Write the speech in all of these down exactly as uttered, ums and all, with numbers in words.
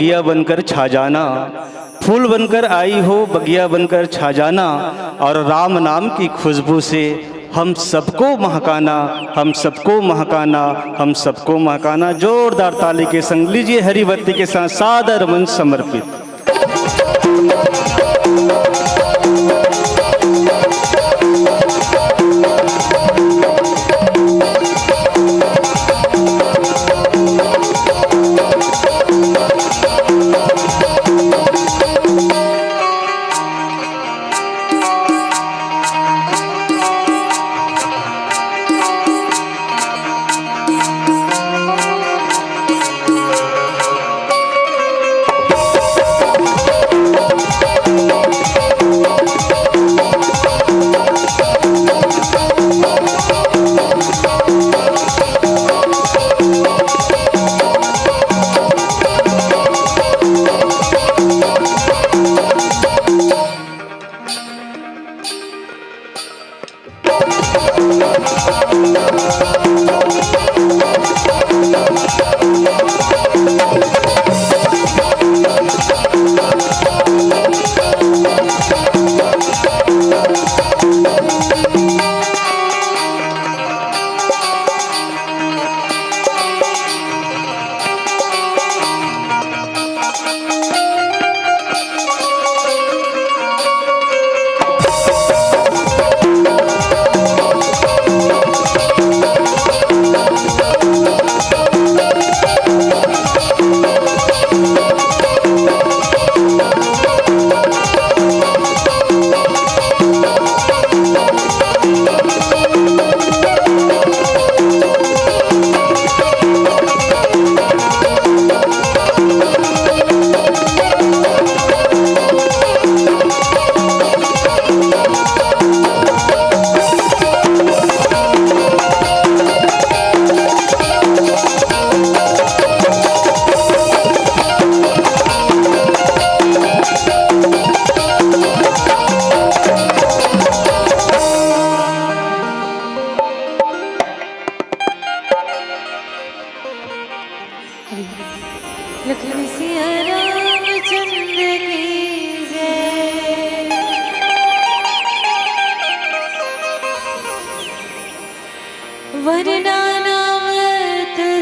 बगिया बनकर छा जाना, फूल बनकर आई हो बगिया बनकर छा जाना, और राम नाम की खुशबू से हम सबको महकाना, हम सबको महकाना, हम सबको महकाना। जोरदार ताली के संग लीजिए हरिभक्ति के साथ सादर मंच समर्पित। लखन सिया रामचंद्र की जय। वरना नाम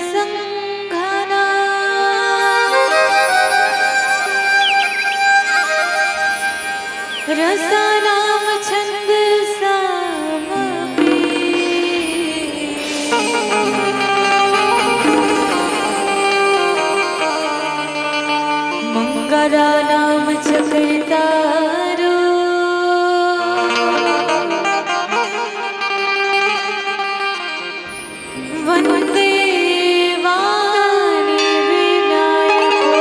संघाना। रसानाम छंद सामपि। मंगलानाम च कर्तारो। वंदे वाणी विनायको।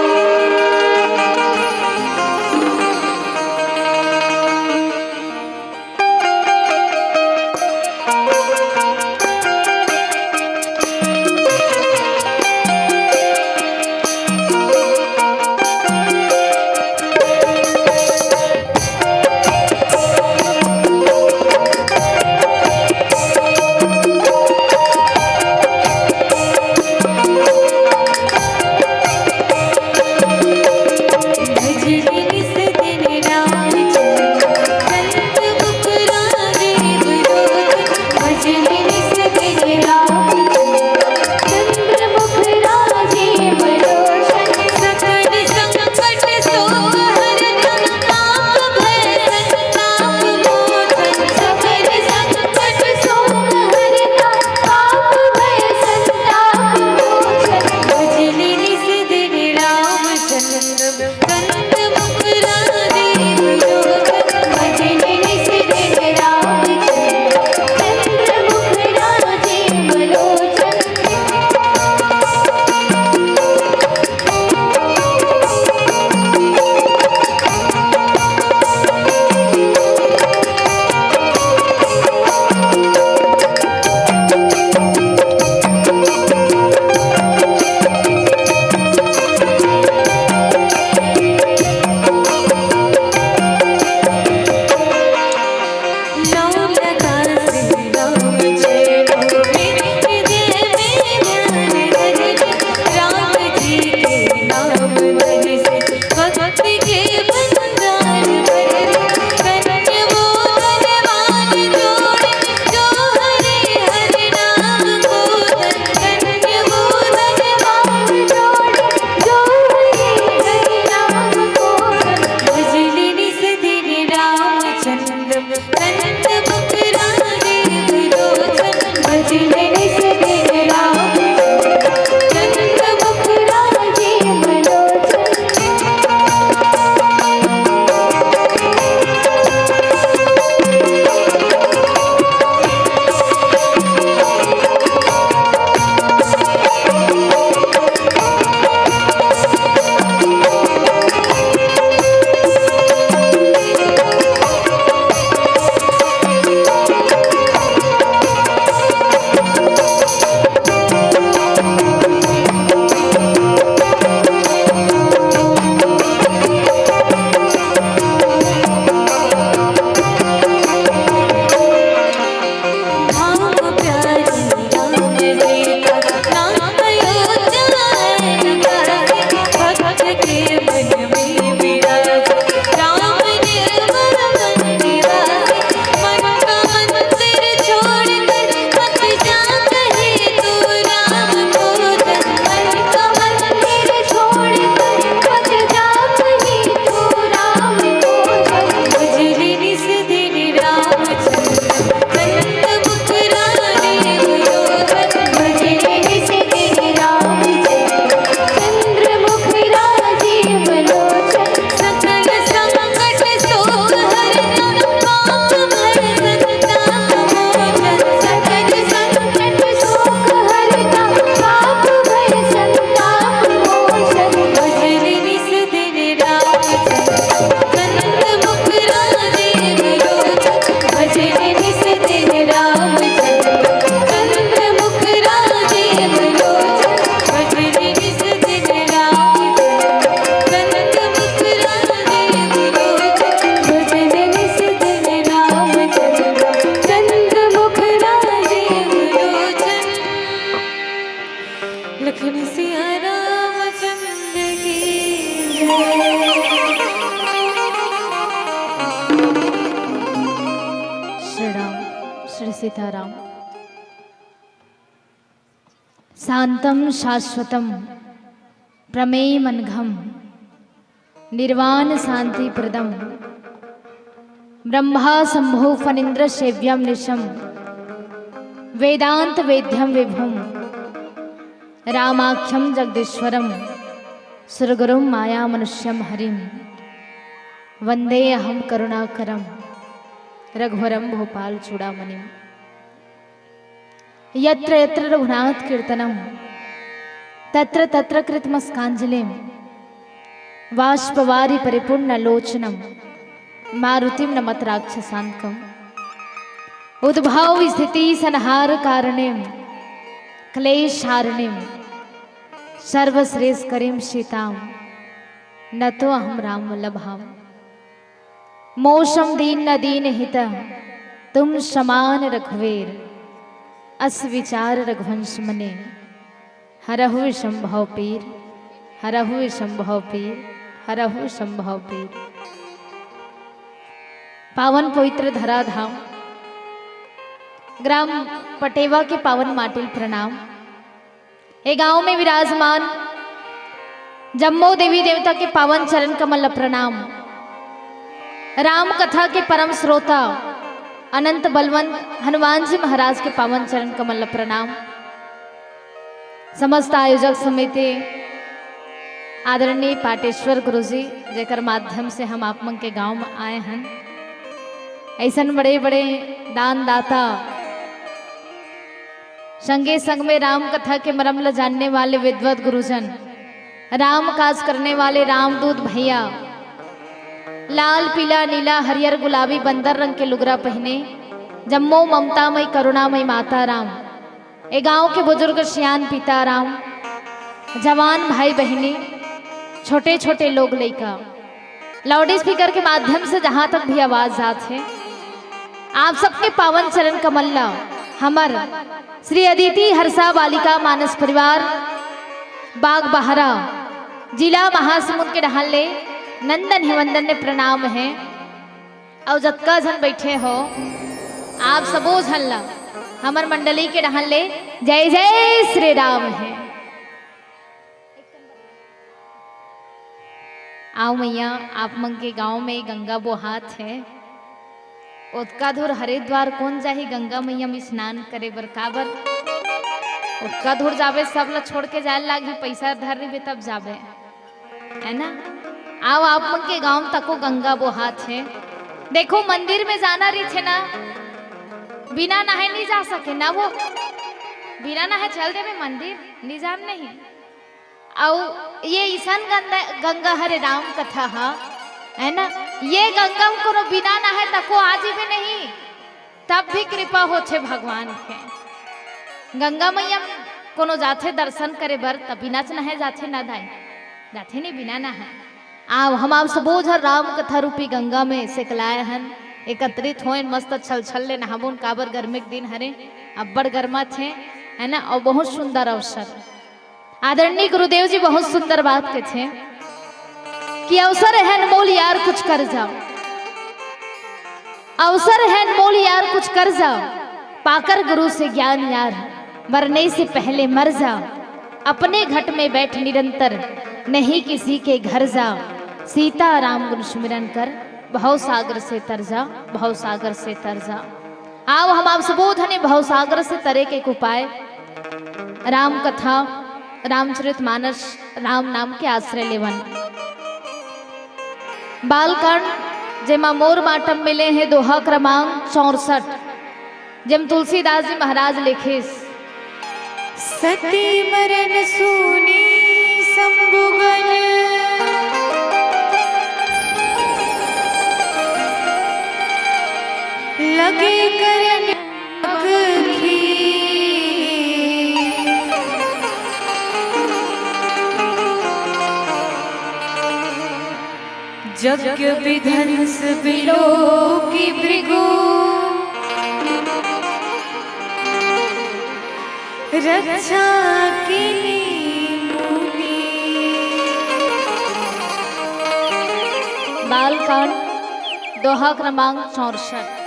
सीताराम। शांतं शाश्वतं प्रमेयमनघं निर्वाण शांतिप्रदं ब्रह्मा शंभु फणीन्द्र सेव्यं निशं वेदांत वेद्यं विभुं रामाख्यं जगदीश्वरं सुरगुरुं मायामनुष्यं हरिं वंदे अहं करुणाकरं रघुवरं भूपाल चूड़ामणिं। यत्र यत्र रघुनाथ कीर्तनं तत्र तत्र कृतमस्कांजलिं वाष्पवारि परिपूर्ण लोचनं मारुतिं नमत राक्षसांतकं। उद्भव स्थिति संहार कारणीं क्लेश हारणीं सर्वश्रेष्ठ करीं सीतां नतो अहं राम वल्लभाम। मोसम दीन न दीन हित तुम समान रघुवीर। अस विचार रघुवंश मने हरहु विषम भव पीर, हरहु विषम भव पीर, हरहु विषम भव पीर। पावन पवित्र धराधाम ग्राम पटेवा के पावन माटिल प्रणाम। ए गांव में विराजमान जम्मो देवी देवता के पावन चरण कमल ल प्रणाम। राम कथा के परम श्रोता अनंत बलवंत हनुमान जी महाराज के पावन चरण कमल ल प्रणाम। समस्त आयोजक समिति आदरणीय पाटेश्वर गुरुजी, जेकर माध्यम से हम आप मन के गांव में आए हन, ऐसन बड़े बड़े दानदाता, संगे संग में राम कथा के मरम ल जानने वाले विद्वत गुरुजन, राम काज करने वाले रामदूत भैया, लाल पीला नीला हरियर गुलाबी बंदर रंग के लुगरा पहने, जम्मो ममतामय करुणामय माता राम, ए गांव के बुजुर्ग सियान पिता राम, जवान भाई बहिनी, छोटे छोटे लोग लइका, लाउड स्पीकर के माध्यम से जहां तक भी आवाज जात हे, आप सबके पावन चरण कमल ला हमर श्री अदिति हर्षा बालिका मानस परिवार बाग बहरा, जिला महासमुंद के डहान ले नंदन हिवंदन ने प्रणाम हे। अउ जतका झन बइठे हो, आप सबो झन ला हमर मंडली के डहान ले जय जय श्री राम हे। आव मइया, आप मन के गांव में गंगा बोहात हे। ओतका दूर हरिद्वार कोन जाही गंगा मइया में स्नान करे बर? काबर? ओतका दूर जाबे, सब ला छोड़ के जाए लागही, पइसा धर रहिबे तब जाबे, है ना? आव, आप मन के गांव तको गंगा बोहात हे। देखो, मंदिर में जाना रहिथे ना, बिना नहाए नहीं जा सके ना वो, बिना नहाए चल देबे मंदिर, नहीं जान नहीं। अउ ये इसन गंदा, गंगा हरे राम कथा हा, है ना? ये गंगा में कोनो बिना नहाए तको आ जीबे नहीं, तब भी कृपा होथे भगवान के। गंगा मइया में कोनो जाथे दर्शन करे बर, त बिना नहाए जाथे ना दाई, जाथे नहीं बिना नहाए। आव, हम आप सबो झन राम कथा रूपी गंगा में सेकलाए हन, एकत्रित होएन, मस्त छल छल ले नहाबोन, काबर गर्मी के दिन हरे, अब्बड़ गर्मा थे, है ना? अउ बहुत सुंदर अवसर। आदरणीय गुरुदेव जी बहुत सुंदर बात कथे कि अवसर है अनमोल यार कुछ कर जा, अवसर है अनमोल यार कुछ कर जा, पाकर गुरु से ज्ञान यार, मरने से पहले मर जा, अपने घट में बैठ निरंतर, नहीं किसी के घर जा, सीता राम गुण सुमिरन कर, भव सागर से तर जा, भव सागर से तर जा। आव, हम आप सबो झने भवसागर से तरे के एक उपाय, राम कथा, रामचरित मानस, राम नाम के आश्रय लेवन। बालकांड, जेमा मोर माटम मिले हे, दोहा क्रमांक चौसठ, जेम तुलसीदास जी महाराज लिखिस। सती मरन सूनी शंभुगन, लगे करन अगखी। यज्ञ विध्वंस बिलो की भृगु, रक्षा किनी मुनि। बालकांड, दोहा क्रमांक चौसठ।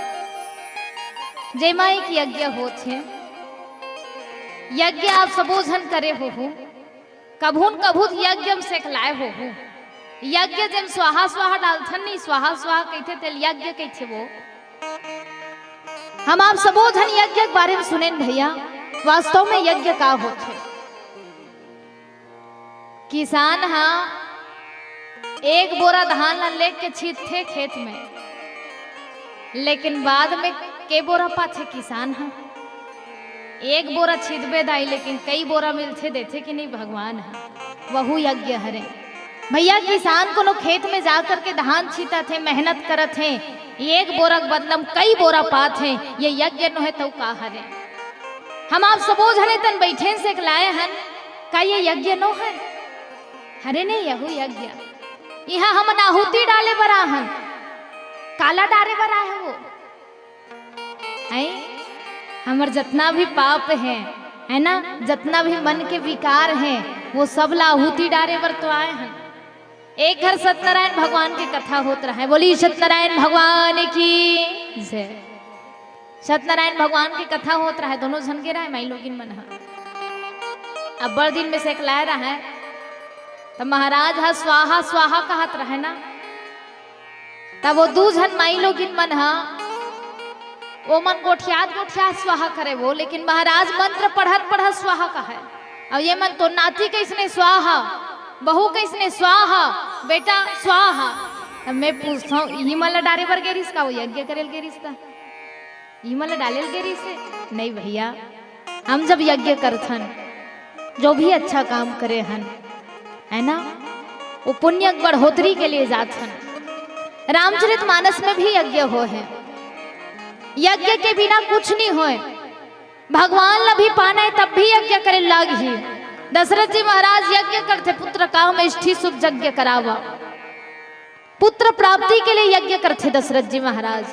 जेमा एक यज्ञ होत हे। यज्ञ आप सबो झन करे होहू, कभू न कभू यज्ञ म सेकलाए होहू। यज्ञ जेन स्वाहा स्वाहा डालथन, नहीं स्वाहा स्वाहा कहिथे, तेल यज्ञ कहिथे वो। हम आप सबो झन यज्ञ के बारे में सुनेन भैया, वास्तव में यज्ञ का होथे। किसान ह एक बोरा धान ल लेके छींचथे खेत में, लेकिन बाद में के बोरा पाथे किसान ह? एक बोरा छींचबे दाई, लेकिन कई बोरा मिलथे, देथे कि नहीं भगवान ह? वहू यज्ञ हरे भैया। किसान कोनो खेत में जा करके धान छींचत हे, मेहनत करत हे, एक बोरा के बदला म कई बोरा पात हे, ये यज्ञ नोहे तउ का हरे? हम आप सबो झने तन बैठेन सेकलाए हन, का ये यज्ञ नोहे? हरे नहीं, यहू यज्ञ। इहाँ हमन आहुति डाले बर आहन, काला डारे बर आए हो? हैं? हमर जतना भी पाप हे, है ना, जतना भी मन के विकार हे, वो सब ला आहुति डारे बर तो आए हन। एक घर सत्यनारायण भगवान के कथा होत रहे। बोली सत्यनारायण भगवान की जय। सत्यनारायण भगवान के कथा होत रहे, दोनों झन गे रहे माईलोगिन मन ह। अब्बड़ दिन में सेकलाए रहे, त महाराज ह स्वाहा स्वाहा कहत रहे ना, तब वो दू झन माईलोगिन मन ह, वो मन गोठियात गोठियात स्वाहा करे वो, लेकिन महाराज मंत्र पढ़त पढ़त स्वाहा कहे। अब ये मन तो नाती कइसने स्वाहा, बहू कइसने स्वाहा, बेटा स्वाहा। अब मैं पूछत हूँ, इही मन ला डारे बर गे रिस का, वो यज्ञ करे ल गे रिस त? इही मन ला डाले ल गे रिस हे? नहीं भैया, हम जब यज्ञ करथन, जो भी अच्छा काम करे हन, है ना, वो पुण्य बढ़ोतरी के लिए जाथन। रामचरित मानस में भी यज्ञ हो है, यज्ञ के बिना कुछ नहीं होए। भगवान ला भी पाना है तब भी यज्ञ करे लागही। दशरथ जी महाराज यज्ञ करथे, पुत्र कामेष्ठी सुख यज्ञ करावा। पुत्र प्राप्ति के लिए यज्ञ करथे दशरथ जी महाराज।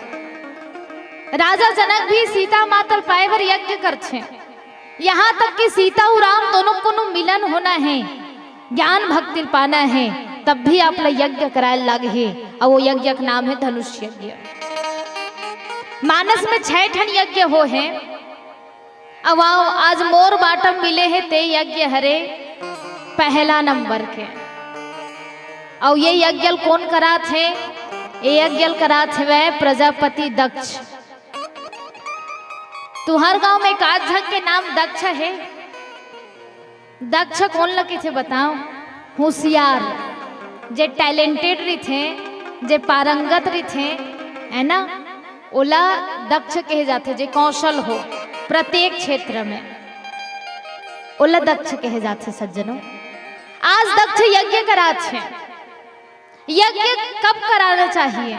राजा जनक भी सीता माता ल पाए बर यज्ञ करथे। यहाँ तक कि सीता अउ राम दोनों कोनो मिलन होना है, ज्ञान भक्ति ल पाना है, तब भी आप ला यज्ञ कराए लागही। अउ वो यज्ञ के नाम है धनुष यज्ञ। मानस में छह ठन यज्ञ हो है। अब आओ, आज मोर बाटम मिले हे ते यज्ञ हरे पहला नंबर के। अउ ये यज्ञ ल कोन करात हे? ये यज्ञ ल करात हवय प्रजापति दक्ष। तुहर गांव में एक आध झन के नाम दक्ष हे? दक्ष कोन ल कहिथे बताओ? होशियार, जे talented रिथे, जे पारंगत रिथे, है ना, ओला दक्ष कहे जाथे। जे कौशल हो प्रत्येक क्षेत्र में, ओला दक्ष कहे जाथे सज्जनों। आज दक्ष यज्ञ करात हे। यज्ञ कब कराना चाहिए?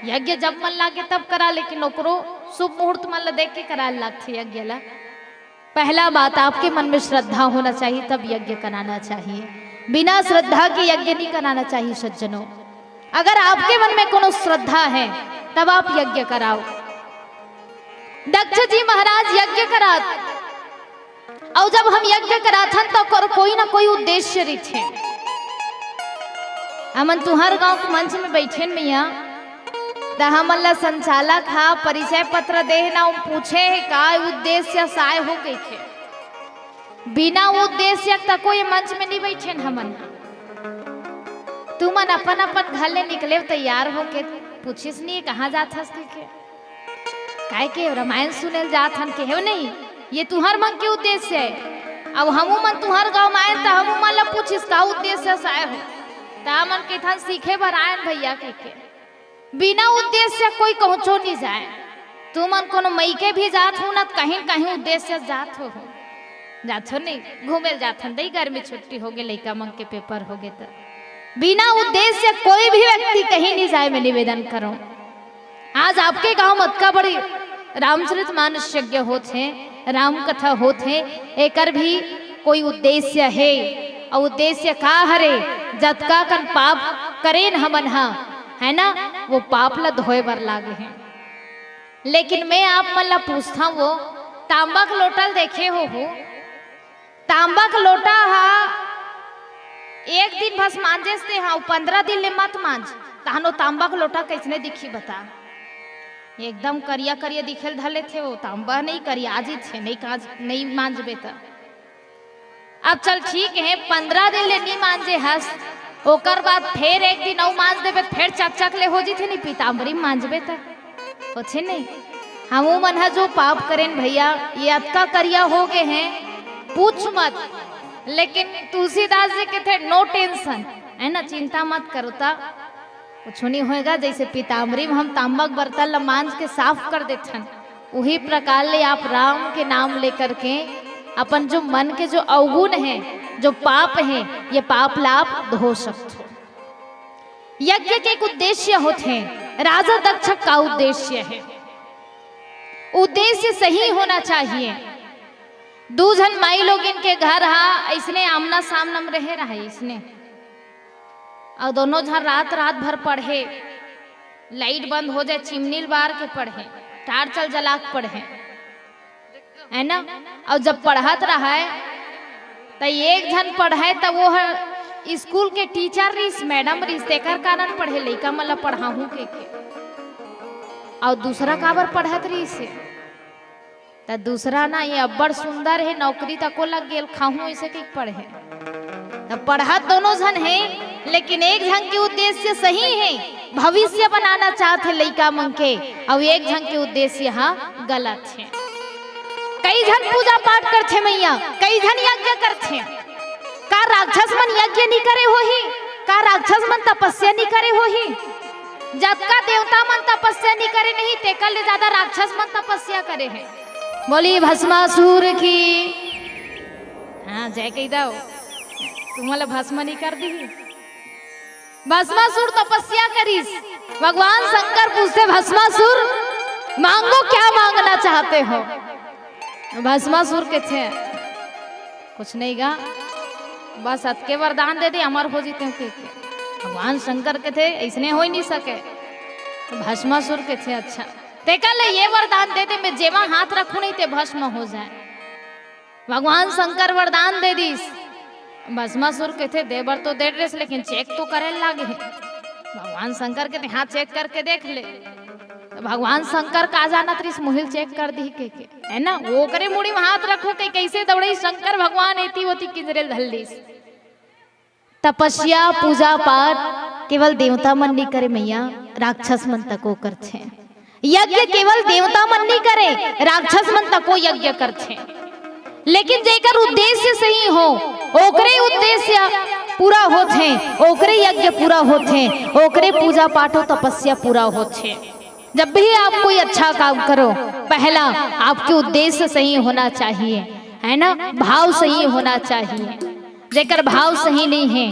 यज्ञ जब मन लागे तब करा, लेकिन ओकरो शुभ मुहूर्त मन ला देख के कराए लागथे यज्ञ ला। पहला बात, आपके मन में श्रद्धा होना चाहिए, तब यज्ञ कराना चाहिए। बिना श्रद्धा के यज्ञ नहीं कराना चाहिए सज्जनों। अगर आपके मन में कोनो श्रद्धा है, तब आप यज्ञ कराओ। दक्ष जी महाराज यज्ञ करात, अउ जब हम यज्ञ कराथन, तो ओकर कोई ना कोई उद्देश्य रहिथे। हमन तुहर गांव के मंच में बैठेन मैया, त हमन ला संचालक हा परिचय पत्र दे हे ना, पूछे हे का उद्देश्य से आए हो कहिके। बिना उद्देश्य तको ये मंच में नहीं बैठेन हमन। तुमन अपन अपन घर ले निकले तैयार होके, पूछिस नहीं कहाँ जात हस कहिके। काहे के रामायण सुने ल जात हन, केहेव नहीं, ये तुहर मन के उद्देश्य है। अब हमू मन तुहर गांव में आए त हमू मन ला पूछिस का उद्देश्य से आए हो, त हमन कहिथन सीखे बर आयन भैया कहिके। बिना उद्देश्य कोई कहूँचो नहीं जाए। तुमन कोनो मइके भी जात हो ना, त कहीं न कहीं उद्देश्य जात हो, हो। जात हो नहीं, घूमे ल जात हन दई, गर्मी छुट्टी होगे, लइका मन के पेपर होगे त। बिना उद्देश्य कोई भी व्यक्ति कहीं नहीं जाए, मैं निवेदन करूं। आज आपके गांव म अतका बड़ी रामचरित मानस यज्ञ होत हे, राम कथा होत हे, एकर भी कोई उद्देश्य हे। अउ उद्देश्य का हरे? जतका कन पाप करेन हमन हा, है ना, वो पाप ला धोए बर लागे हे। लेकिन मैं आप मन ला पूछता हूँ, वो तांबा के लोटा ल देखे हो, हो? तांबा के लोटा हा एक दिन बस मांजेस ते हा, पंद्रह दिन ले मत मांज, तहन वो तांबा के लोटा कैसने दिखी बता? एकदम करिया करिया दिखेल धर लेथे, वो तांबा नहीं करिया आज ही थे, नहीं काज नहीं मांजबे त। अब चल ठीक है, पंद्रह दिन ले नहीं मांजे हस, ओकर बाद फेर एक दिन अउ मांज देबे त फेर चकचक ले हो जीथे, नहीं पीताम्बरी मांजबे त होथे नहीं। हमू मन ह जो पाप करेन भैया, ये अतका करिया हो गए हैं, पूछ मत। लेकिन तुलसीदास जी के थे, "No tension", है ना, चिंता मत करो। ता कुछ नहीं होएगा। जैसे पीताम्बरी में हम तांबक बर्तन ला मांज के साफ कर देथन, वही प्रकार ले आप राम के नाम लेकर के अपन जो मन के जो अवगुण है, जो पाप है, ये पाप ला आप धो सकते हो। यज्ञ के एक उद्देश्य होते हैं। राजा दक्ष का उद्देश्य है, उद्देश्य सही होना चाहिए। दू झन माई लोगिन के घर हा, ऐसने आमना सामना में रहे रहे, ऐसने। और दोनों झन रात, रात भर पढ़े, लाइट बंद हो जाए, चिमनी ल बार के पढ़े, टार्च ल जला के पढ़े, है ना। और जब पढ़त रहे, त एक झन पढ़े, त वो ह स्कूल के टीचर रहिस, मैडम रहिस, तेकर कारण पढ़े, लइका मन ल पढ़ाहूं के, के। और दूसरा काबर पढ़त रहिस हे? त दूसरा ना, ये अब्बड़ सुंदर हे, नौकरी तको लग गेल, खाहूं ऐसे कहिके पढ़े। त पढ़त दोनों झन हे, लेकिन एक झन के उद्देश्य सही हे, भविष्य बनाना चाहत हे लइका मन के, अउ एक झन के उद्देश्य ह गलत हे। कई झन पूजा पाठ करथे मैया, कई झन यज्ञ करथे। का राक्षस मन यज्ञ नहीं करे होही? का राक्षस मन तपस्या नहीं करे होही? जतका देवता मन तपस्या नहीं करे नहीं, तेकर ले ज्यादा राक्षस मन तपस्या करे हे। बोली भस्मासुर की। हाँ, जय कही दो। तुमला भस्म नहीं कर दी। भस्मासुर तपस्या करिस। भगवान शंकर पूछते, "भस्मासुर, मांगो, क्या मांगना चाहते हो?" भस्मासुर कथे, "कुछ नहीं गा, बस अतके वरदान दे दे, अमर हो जीते हो," कहिके। भगवान शंकर कथे, "ऐसने हो ही नहीं सके।" तो भस्मासुर कथे, "अच्छा, तेकर ले ये वरदान दे दे, मैं जेमा हाथ रखूं नहीं, ते भस्म हो जाए।" भगवान शंकर वरदान दे दिस। भस्मासुर कथे, "दे बर तो दे रहिस, लेकिन चेक तो करे लागे हे।" भगवान शंकर कथे, "हाँ, चेक करके देख ले।" तो भगवान शंकर का जानत रहिस, मोहिल चेक कर दी के, के, है ना, ओकरे मुड़ी में हाथ रखो के कैसे दौड़े शंकर भगवान एती ओती किंजरेल धल दिस। तपस्या, पूजा पाठ केवल देवता मन नहीं करे मैया, राक्षस मन तको करथे। यज्ञ केवल देवता मन नहीं करे, राक्षस मन तको यज्ञ करथे। लेकिन जेकर उद्देश्य सही हो, ओकरे उद्देश्य पूरा होथे, ओकरे यज्ञ पूरा होथे, ओकरे पूजा पाठ अउ तपस्या पूरा होथे। जब भी आप कोई अच्छा काम करो, पहला आपके उद्देश्य सही होना चाहिए, है ना, भाव सही होना चाहिए। जेकर भाव सही नहीं है,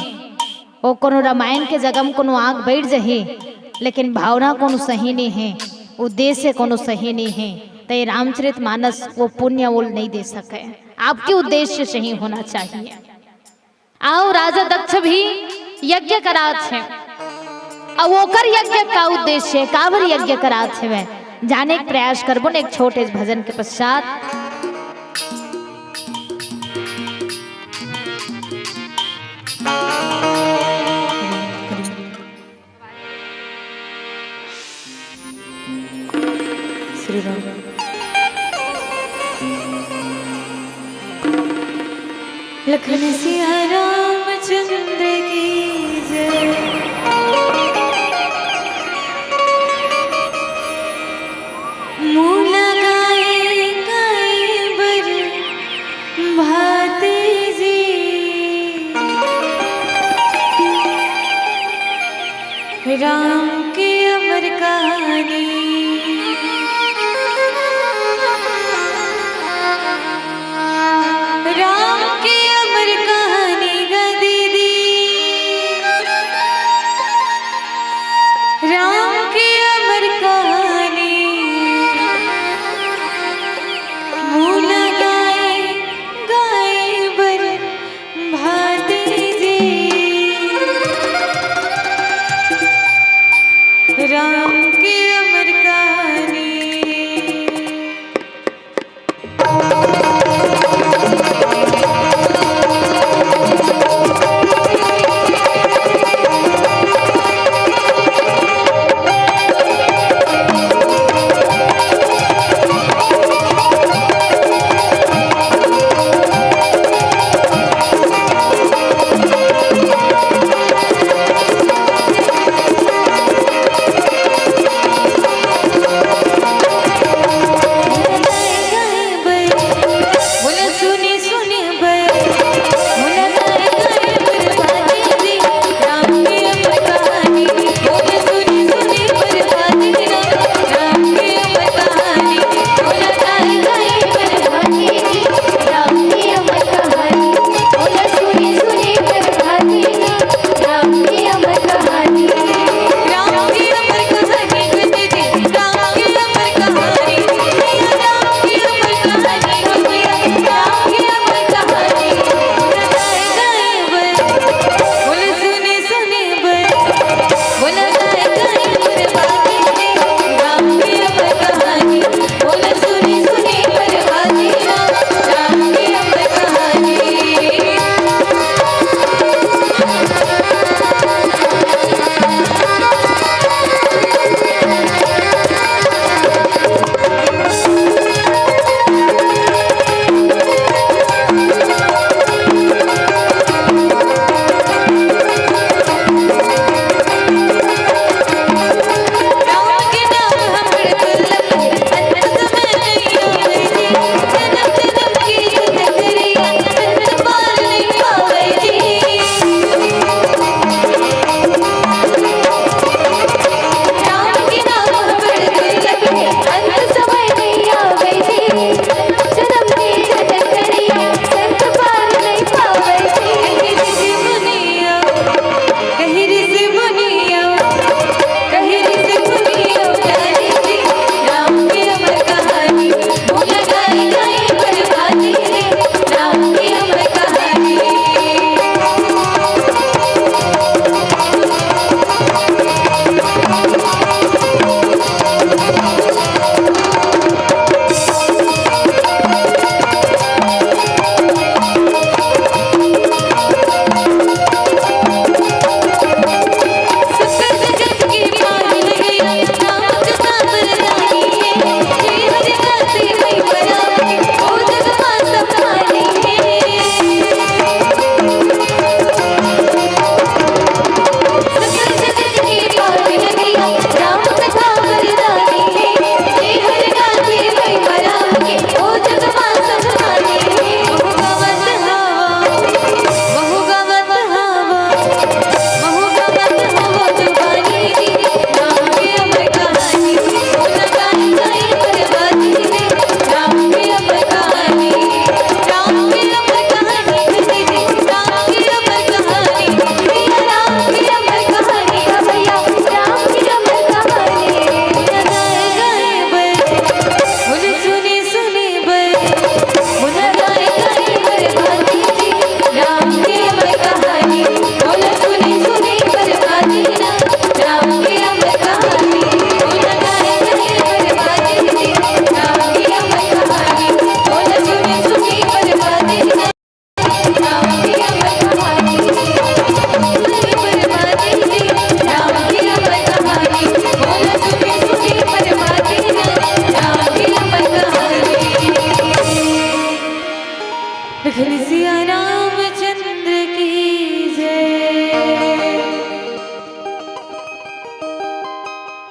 वो कोनो रामायण के जगह में कोनो आग बैठ जाही, लेकिन भावना कोनो सही नहीं है, उद्देश्य कोनो सही नहीं है, तो ये रामचरित मानस वो पुण्य ओल नहीं दे सके। आपके उद्देश्य सही होना चाहिए। अउ राजा दक्ष भी यज्ञ करात हे, अउ ओकर यज्ञ का उद्देश्य हे, काबर यज्ञ करात हवय, जाने के प्रयास करबो न एक छोटे से भजन के पश्चात। श्री राम। लखन सिया रामचंद्र की जय। मुन गाए गाए बर भाते जी। राम की अमर कहानी। राम की अमर कहानी गा दीदी। राम की अमर कहानी। मुन गाए गाए बर भाते जी। राम की अमर कहानी।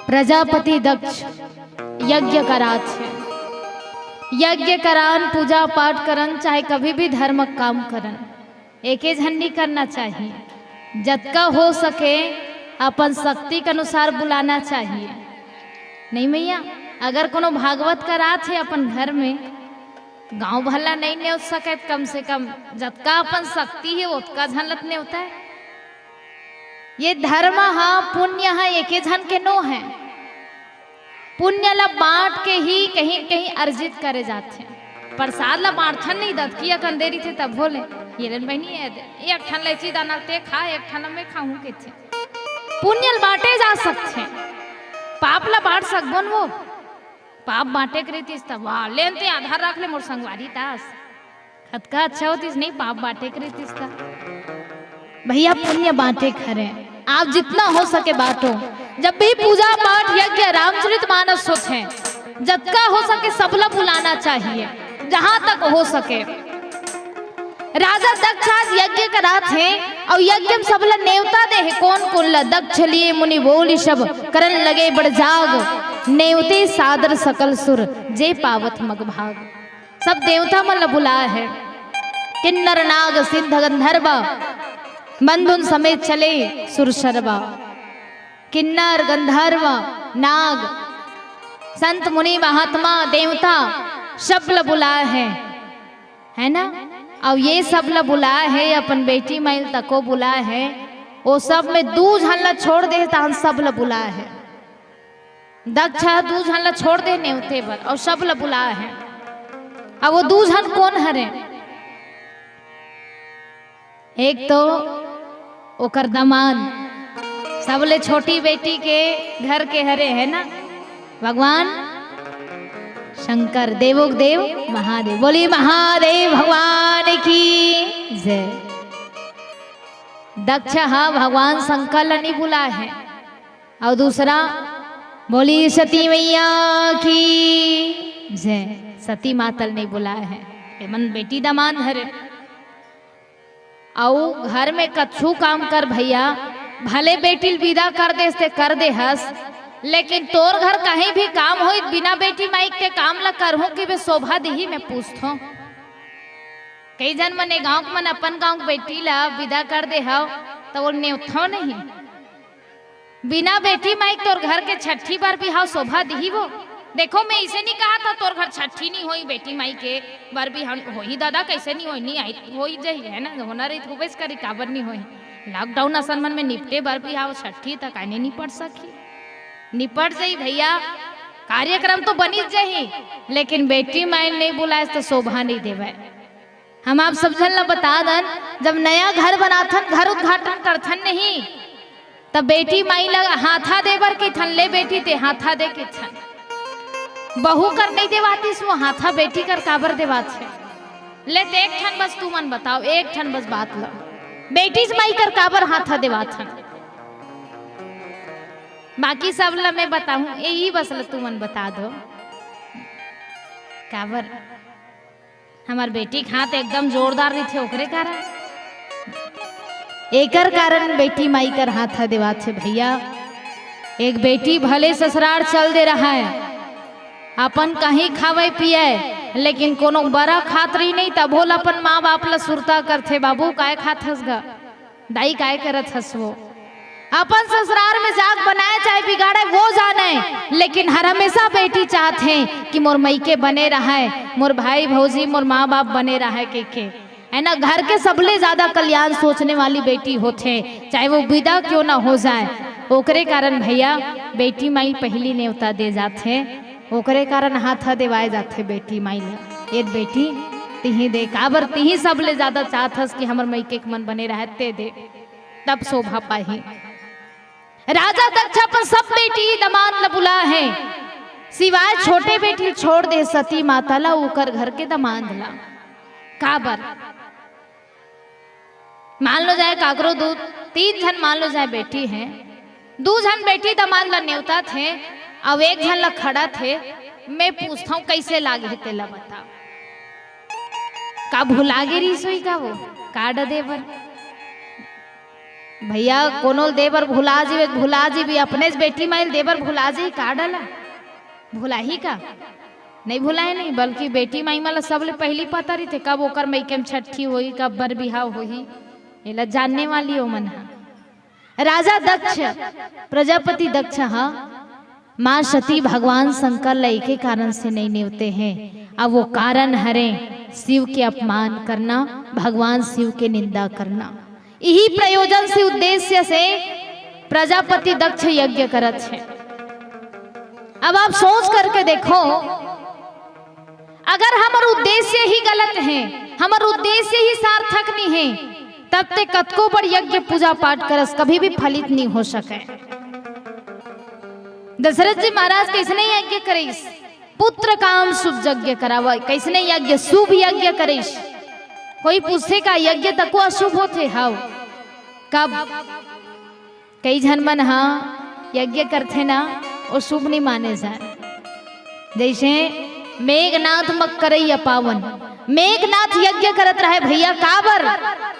प्रजापति दक्ष यज्ञ करात हे। यज्ञ करान, पूजा पाठ करन, चाहे कभी भी धर्म काम करन, एके झन नी करना चाहिए। जतका हो सके अपन शक्ति के अनुसार बुलाना चाहिए। नहीं मैया, अगर कोनो भागवत करात हे अपन घर में, गांव भर ला नहीं नेवत सकत, कम से कम जतका अपन शक्ति हे ओतका झन ल त नेवतय। ये धर्म ह, पुण्य ह, एके झन के नो हे। पुण्य ला बांट के ही कहीं कहीं अर्जित करे जाथे। प्रसाद ला बांटथन नहीं, दतकी अकन दे रहिथे तभो ले, ये लेन बहिनी, ये दे, एक ठन लैची दाना ते खा, एक ठन मैं खाहूं कहिथे। पुण्य ल बांटे जा सकथे, पाप ला बांट सकबो न वो? पाप बांटे के रहितिस त, वाह, लेन ते आधा रख ले मोर संगवारी तास। कतका अच्छा होतिस नहीं, पाप बांटे के रहितिस त। भैया, पुण्य बांटे के हरे, आप जितना हो सके बांटो। जब भी पूजा पाठ, यज्ञ, रामचरित मानस होथे, जतका हो सके सबला बुलाना चाहिए, जहां तक हो सके। राजा दक्ष आज यज्ञ करात हे अउ यज्ञ म सबला नेवता दे हे। कोन कोन ला? दक्ष लिए मुनि बोली सब, करन लगे बड़ जाग। नेवते सादर सकल सुर, जे पावत मग भाग। सब देवता मन ला बुलाए हे। किन्नर नाग सिद्ध गंधर्व, बंधुन समेत चले सुर सरवा। किन्नर गंधर्व नाग, संत मुनि महात्मा देवता, सब ला बुलाए हे, है ना? अउ ये सब ला बुलाए हे, अपन बेटी माई ल तको बुलाए हे। वो सब में दू झन ला छोड़ दे, तहन सब ला बुलाए हे। दक्ष ह दू झन ला छोड़ दे नेवते बर, अउ सब ला बुलाए हे। अब वो दू झन कोन हरे? एक तो ओकर दमांद, सबले छोटी बेटी के घर के हरे, है ना, भगवान शंकर, देवों के देव महादेव। बोली महादेव भगवान की जय। दक्ष ह भगवान शंकर ला नहीं बुलाए हे, अउ दूसरा बोली सती मैया की जय, सती माता ल नहीं बुलाए हे। एमन बेटी दमांद हरे। अउ घर में कछु काम कर भैया, भले बेटी ल विदा कर देस ते कर दे हस, लेकिन तोर घर कहीं भी काम होई, बिना बेटी माई के काम ला करहूं कि बे शोभा दिही, मैं पूछथों। कई झन मन ए गांव के मन अपन गांव के बेटी ला विदा कर दे हव, त वो नेवथव नहीं। बिना बेटी माई के तोर घर के छठी बर बिहाव शोभा दिही वो? देखो, मैं इसे नहीं कहा था तोर घर छठी नहीं होई, बेटी माई के बर बिहाव होही दादा, कैसे नहीं होई, नहीं आई, होई जाही, है ना, होना रही होबेच करी, काबर नहीं होई। लॉकडाउन असन मन में निपटे बर बिहाव छठी तक आने नहीं पड़ सकी, निपट जाही भैया, कार्यक्रम तो बनिच जाही, लेकिन बेटी माई नहीं बुलाए तो शोभा नहीं देवे। हम आप सब झन ला बता दन, जब नया घर बनाथन, घर उद्घाटन करथन नहीं, तब बेटी माई ला हाथा दे बर कहिथन, ले बेटी ते हाथा दे कहिथन। बहू कर नहीं देवातिस वो हाथा, बेटी कर काबर देवात हे? ले ते एक ठन बस तुमन बताओ, एक ठन बस बात ला, बेटी माई कर काबर हाथा देवाथन? बाकी सब ला मैं बताहूं, यही बस ला तुमन बता दो काबर। हमर बेटी के हाथ एकदम जोरदार रहिथे, ओकरे कारण, एकर कारण बेटी माई कर हाथ ह देवात हे भैया। एक बेटी भले ससुरार चल दे रहय, अपन कहीं खावय पियय, लेकिन कोनो बरा खात रही नहीं, तभो ल अपन माँ बाप ल सुरता करथे, "बाबू, काय खात हस ग?" दाई काय करत हस वो? अपन ससुरार में जाग बनाए चाहे बिगाड़े वो जाने, लेकिन हर हमेशा बेटी चाहत हे कि मोर मइके बने रहय, मोर भाई भौजी, मोर माँ बाप बने रहय कहिके, है ना? घर के सबले ज्यादा कल्याण सोचने वाली बेटी होथे, चाहे वो विदा क्यों ना हो जाए। ओकरे कारण भैया बेटी माई पहली नेवता दे जात हे। ओकरे कारण हाथ ह देवाए जाथे बेटी माई ल। ए बेटी, तिही दे, काबर तिही सबले ज्यादा चाहत हस कि हमर मइके के मन बने रहय, ते दे, तब शोभा पाही। राजा दक्ष अपन सब बेटी दमांद ल बुलाए हे, सिवाय छोटे बेटी ल छोड़ दे सती माता ल, ओकर घर के दमांद ल। काबर? मान लो जाए काकरो दू, तीन झन मान लो जाए बेटी हे, दू झन बेटी दमांद ला नेवतात हे, अउ एक झन ला खड़ात हे। मैं पूछथंव, कैसे लागही तेला बता। का भुला गे रहिस होही का वो card दे बर? भैया, कोनो ल दे बर भुला जीबे, भुला जीबी, अपनेच बेटी माई ल दे बर भुला जी का डला? भुलाही का? नहीं भुलाए नहीं, बल्कि बेटी माई मन ला सबले पहिली पता रहिथे, कब ओकर मइके म छट्ठी होही, कब बर बिहाव होही, एला जानने वाली ओमन ह। राजा दक्ष, प्रजापति दक्ष ह माँ सती भगवान शंकर ला एके कारण से नहीं नेवते हैं, अउ वो कारण हरे शिव के अपमान करना, भगवान शिव के निंदा करना। इही प्रयोजन से, उद्देश्य से प्रजापति दक्ष यज्ञ करत हे। अब आप सोच करके देखो, अगर हमर उद्देश्य ही गलत हे, हमर उद्देश्य ही सार्थक नहीं हे, तब ते कतको बड़ यज्ञ पूजा पाठ करस, कभी भी फलित नहीं हो सके। दशरथ जी महाराज कइसने यज्ञ करिस? पुत्र काम शुभ यज्ञ करावा। कइसने यज्ञ? शुभ यज्ञ करिस। कोई पूछे का यज्ञ तको अशुभ होथे? हव। कब? कई झन मन ह यज्ञ करथे ना, वो शुभ नहीं माने जाए। जैसे मेघनाथ मक करैया पावन, मेघनाथ यज्ञ करत रहे भैया, काबर?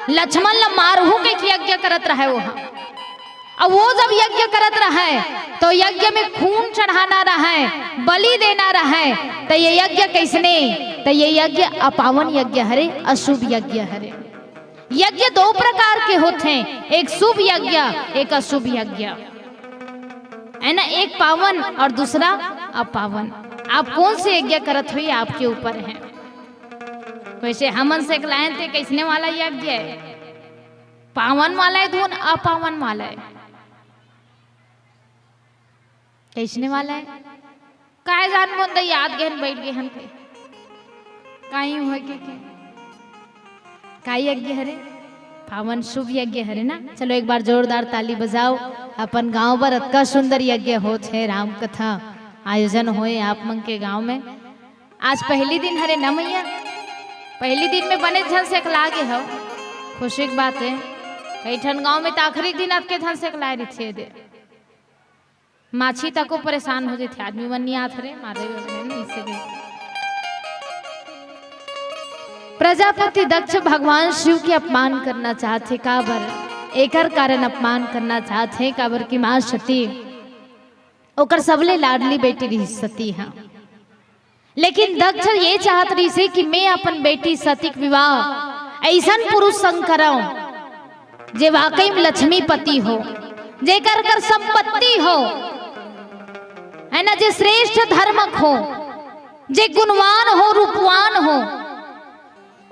लक्ष्मण ल मारहू के यज्ञ करत रहे वो ह। अब वो जब यज्ञ करत रहे, तो यज्ञ में खून चढ़ाना रहे, बलि देना रहे, तो ये यज्ञ कइसने? तो ये यज्ञ अपावन यज्ञ हरे, अशुभ यज्ञ हरे। यज्ञ दो प्रकार के होथे, एक शुभ यज्ञ, एक अशुभ यज्ञ, है ना? एक पावन और दूसरा अपावन। आप कौन से यज्ञ करत हो, ये आपके ऊपर है। वैसे हमन से एक लाइन ते कइसने वाला यज्ञ है? पावन वाला है धुन, अपावन वाला है? कइसने वाला है? काय जान मोन द याद गहन बैठ गए हन के। काई हुआ के, के? काई यज्ञ हरे? पावन शुभ यज्ञ हरे ना। चलो एक बार जोरदार ताली बजाओ अपन गांव बर। अतका सुंदर यज्ञ होत है, राम कथा आयोजन होए आप मन के गांव में। आज पहली दिन हरे ना मैया, पहली दिन में बने झन से लागे हो, खुशी की बात है। कई ठन गांव में तो आखिरी दिन आपके झन से लाए रहिथे दे। माछी तको परेशान हो जाथे, आदमी मन नहीं आत रे, मारे वाले नहीं, इसीलिए। प्रजापति दक्ष भगवान शिव के अपमान करना चाहथे, काबर? एकर कारण अपमान करना चाहथे, काबर कि माँ सती ओकर सबले लाडली बेटी रही सती ह। लेकिन दक्ष ये चाहत रहिसे कि मैं अपन बेटी सती के विवाह ऐसन पुरुष संग कराऊं, जे वाकई में लक्ष्मीपति हो, जेकर कर संपत्ति हो, है ना, जे श्रेष्ठ धर्मक हो, जे गुणवान हो, रूपवान हो,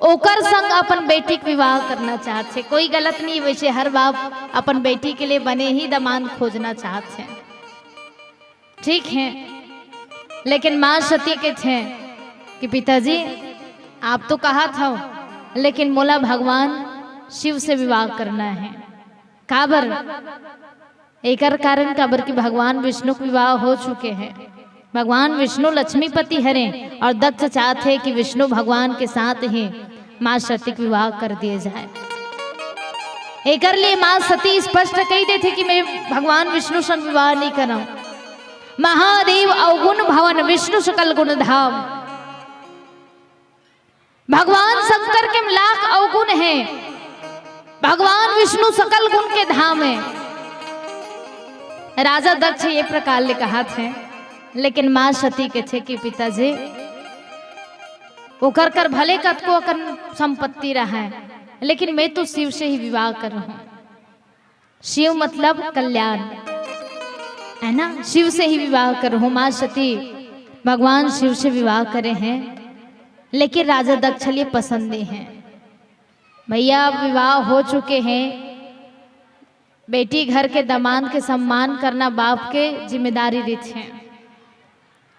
ओकर संग अपन बेटी के विवाह करना चाहत हे। कोई गलत नहीं, वैसे हर बाप अपन बेटी के लिए बने ही दामाद खोजना चाहत हे। ठीक है, लेकिन माँ सती कथे कि पिताजी, आप तो कहत हो, लेकिन मोला भगवान शिव से विवाह करना है। काबर? एकर कारण काबर कि भगवान विष्णु के विवाह हो चुके हैं। भगवान विष्णु लक्ष्मीपति हरे और दक्ष चाहत हे कि विष्णु भगवान के साथ ही माँ सती के विवाह कर दिए जाए। एकर लिए माँ सती स्पष्ट कही देथे कि मैं भगवान विष्णु संग विवाह नहीं करम। महादेव अवगुण भवन, विष्णु सकल गुण धाम। भगवान शंकर के लाख अवगुण हे, भगवान विष्णु सकल गुण के धाम हे। राजा दक्ष ये प्रकार ले कहत हे, लेकिन माँ सती कथे कि पिताजी, ओकर कर भले कतको अकन संपत्ति रहे, लेकिन मैं तो शिव से ही विवाह करहूं। शिव मतलब कल्याण, है ना? शिव से ही विवाह करहूं। माँ सती भगवान शिव से विवाह करे हैं, लेकिन राजा दक्ष ल ये पसंद नहीं है। भैया, अब विवाह हो चुके हैं, बेटी घर के दामाद के सम्मान करना बाप के जिम्मेदारी रहिथे।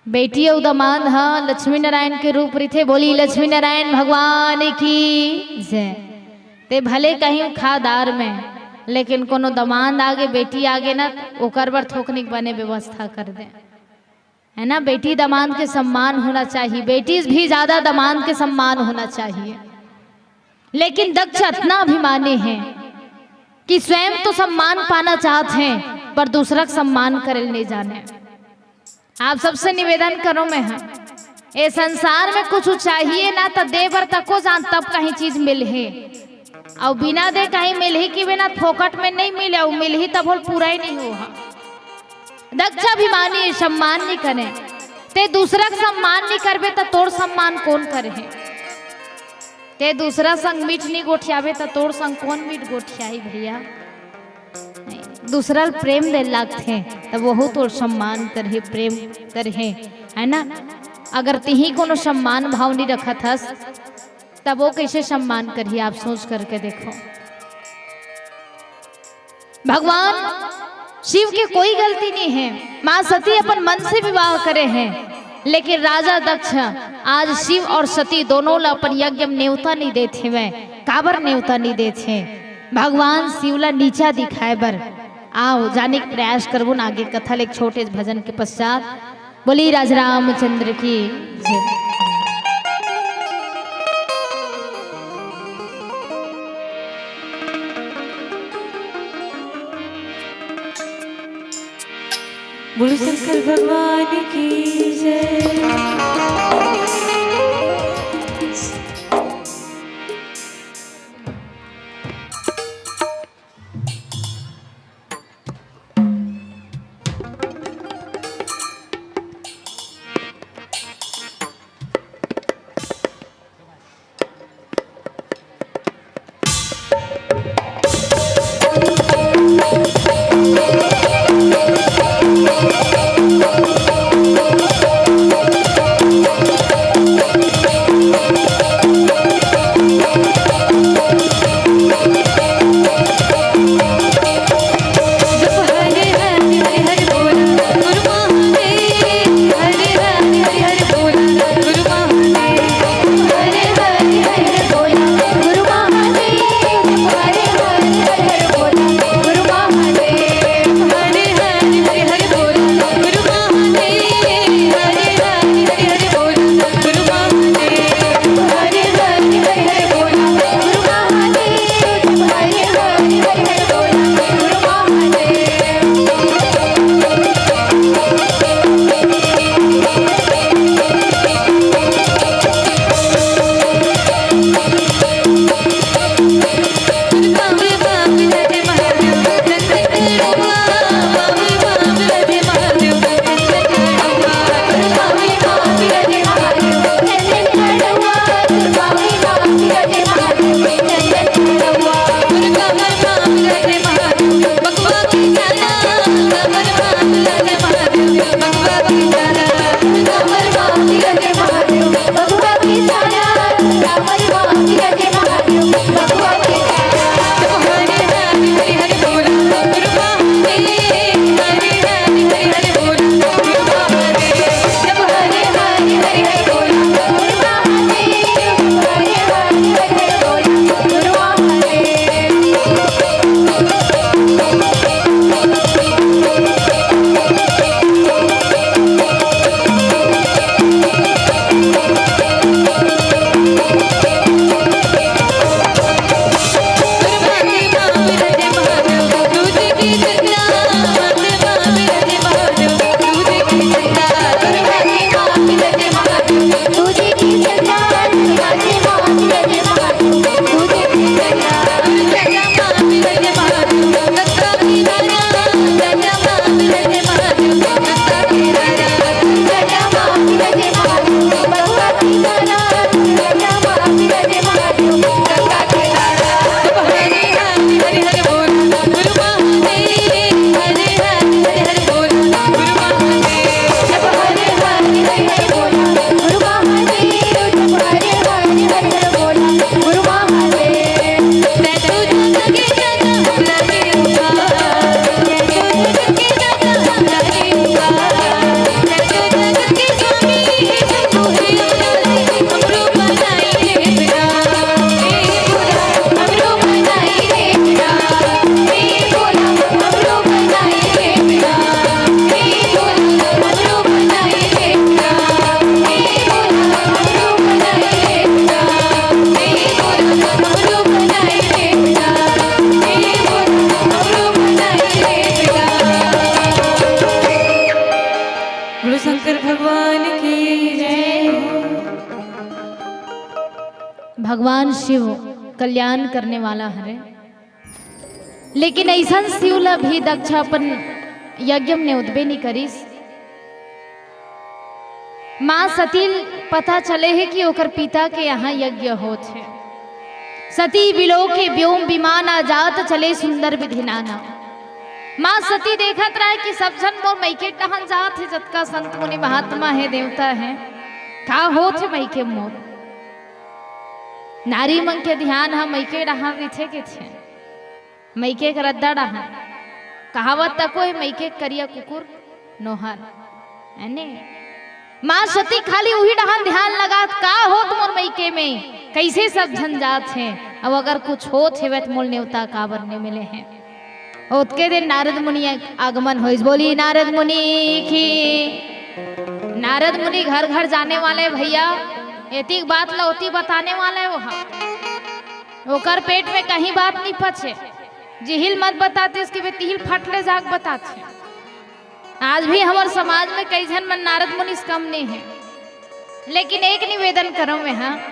बेटी अउ दामाद ह लक्ष्मी नारायण के रूप रहिथे। बोली लक्ष्मी नारायण भगवान की जय। ते भले कहीं खा दार में, लेकिन कोनो दामाद आगे, बेटी आगे ना, ओकर बर थोकनिक बने व्यवस्था कर दे, है ना? बेटी दामाद के सम्मान होना चाहिए, बेटी से भी ज्यादा दामाद के सम्मान होना चाहिए। लेकिन दक्ष अतना अभिमानी हे कि स्वयं तो सम्मान पाना चाहत हे, पर दूसरा के सम्मान करे ल नहीं जाने। आप सबसे निवेदन करो मैं ह, ए संसार में कुछ चाहिए ना, त दे बर तको जान, तब कहीं चीज मिलही। अउ बिना दे कहीं मिलही कि बिना, फोकट में नहीं मिले, अउ मिलही तब होल पूरा ही नहीं हो। दक्ष अभिमानी, सम्मान नहीं करे। ते दूसरा के सम्मान नहीं करबे त तोर सम्मान कौन करे? ते दूसरा संग मीठ नहीं गोठियाबे त तोर संग कौन मीठ गोठियाही भैया? नहीं, दूसरा ल प्रेम दे लागथे, तब वहू तोर सम्मान करही, प्रेम करही, है ना? अगर तिही कोनो सम्मान भाव नहीं रखत हस, तब वो कैसे सम्मान करही? आप सोच करके देखो। भगवान शिव के कोई गलती नहीं है, माँ सती अपन मन से विवाह करे हैं, लेकिन राजा दक्ष आज शिव और सती दोनों ला अपन यज्ञ में नेवता नहीं देत हेवय। काबर नेवता नहीं देत हे? भगवान शिव ला नीचा दिखाए बर। आओ, जाने के प्रयास करबो न आगे कथा ले एक छोटे भजन के पश्चात। बोली राज रामचंद्र की जय। बोलो शंकर भगवान की जय। बोलो शंकर भगवान की जय। भगवान शिव कल्याण करने वाला हरे। लेकिन अइसन शिव ल भी दक्ष अपन यज्ञ में नेवतबे नइ करिस। माँ सती ल पता चले हे कि ओकर पिता के यहाँ यज्ञ होत हे। सती बिलोके व्योम विमाना, जात चले सुंदर विधि नाना। माँ सती देखत रहे कि सब झन मोर मइके डहन जात हे, जतका संत मुनि महात्मा हे, देवता हे, का होत हे मइके मोर। नारी मन के ध्यान ह मइके डहन रहिथे कहिथे, मइके के रद्दा डहन। कहावत तको हे, मइके के करिया कुकुर नोहर, है ने? माँ सती खाली उही डहन ध्यान लगात, का होत मोर मइके में, कइसे सब झन जात हे, अउ अगर कुछ होत हेवय त मोला नेवता काबर नइ मिले हे। ओतके दिन नारद मुनि आगमन होइस। बोली नारद मुनि की। नारद मुनि घर घर जाने वाले भइया, एतिक बात ल ओती बताने वाले हे ओहा। ओकर पेट में कहीं बात नइ पचे। जिही ल मत बतातिस कि बे तिही ल फट ले जाके बताथे। आज भी हमर समाज में कई झन मन नारद मुनि से कम नइ हे। लेकिन एक निवेदन करंव मैं, हाँ,